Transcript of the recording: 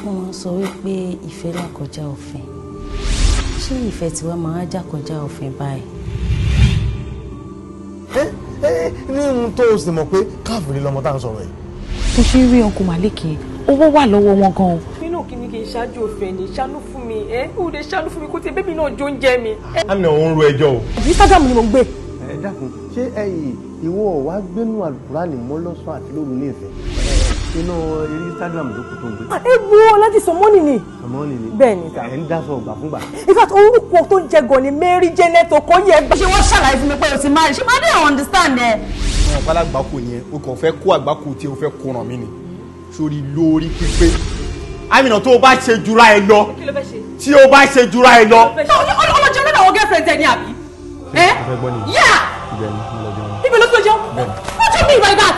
Wọ́n máa ń sọ wípé ìfẹ́ là kọjá òfin. Ṣé ìfẹ́ tiwa máa já kọjá òfin báyìí? Ní ohun tó o sì mọ̀ pé káàfìrí lọmọ tá à ń sọ̀rọ̀ yìí. Tó ṣe ń rí Uncle Malik yẹn, owó wà lọ́wọ́ wọn gan-an. Mi náà kí ni kí n ṣáájú òfin ni ṣàánú fún mi ẹ ó lè ṣàánú fún mi kó tiẹ̀ bébí náà jó ń jẹ mi. Àmì òun ro ẹjọ́ o. Instagram ni mo ń gbé. Ẹ dákun, ṣé ẹ̀yin ìwọ wá gbénú Àlùkùránì mọ́ lọ́sàn àti lóru ní ìfẹ́? Inú eré Instagram ló kù tó ń gbé. Ẹ wo Ọlájí Sọmọ́nì ni. Sọmọ́nì ni. Bẹ́ẹ̀ ni sà. Ẹ ń dáṣọ ọgbà fúngbà. In fact, orúkọ tó ń jẹ gan ni Mary Janet Okoye. Ṣé wọ́n ṣàlàyé fún mi pé o ti marry? Ṣé máa dé understand ẹ? Wọn pa alágbàkọ yẹn, o kàn fẹ́ kó àgbákò tí o fẹ́ kó ràn mí ni. Sórí lórí pípé. Àmìnà tó o bá ṣe jura ẹ lọ. Kí ló fẹ́ ṣe? Tí o bá ṣe jura ẹ lọ. Ọlọ́jọ́ lọ́dọ̀ àwọn girlfriend ẹ ní àbí? Ṣé o fẹ́ gbọ́ nìyí? Yeah! Ibẹ̀ ni mo lọ jẹun. Ibẹ̀ ló tó jẹun. Bẹ́ẹ̀ni. What do you mean by that?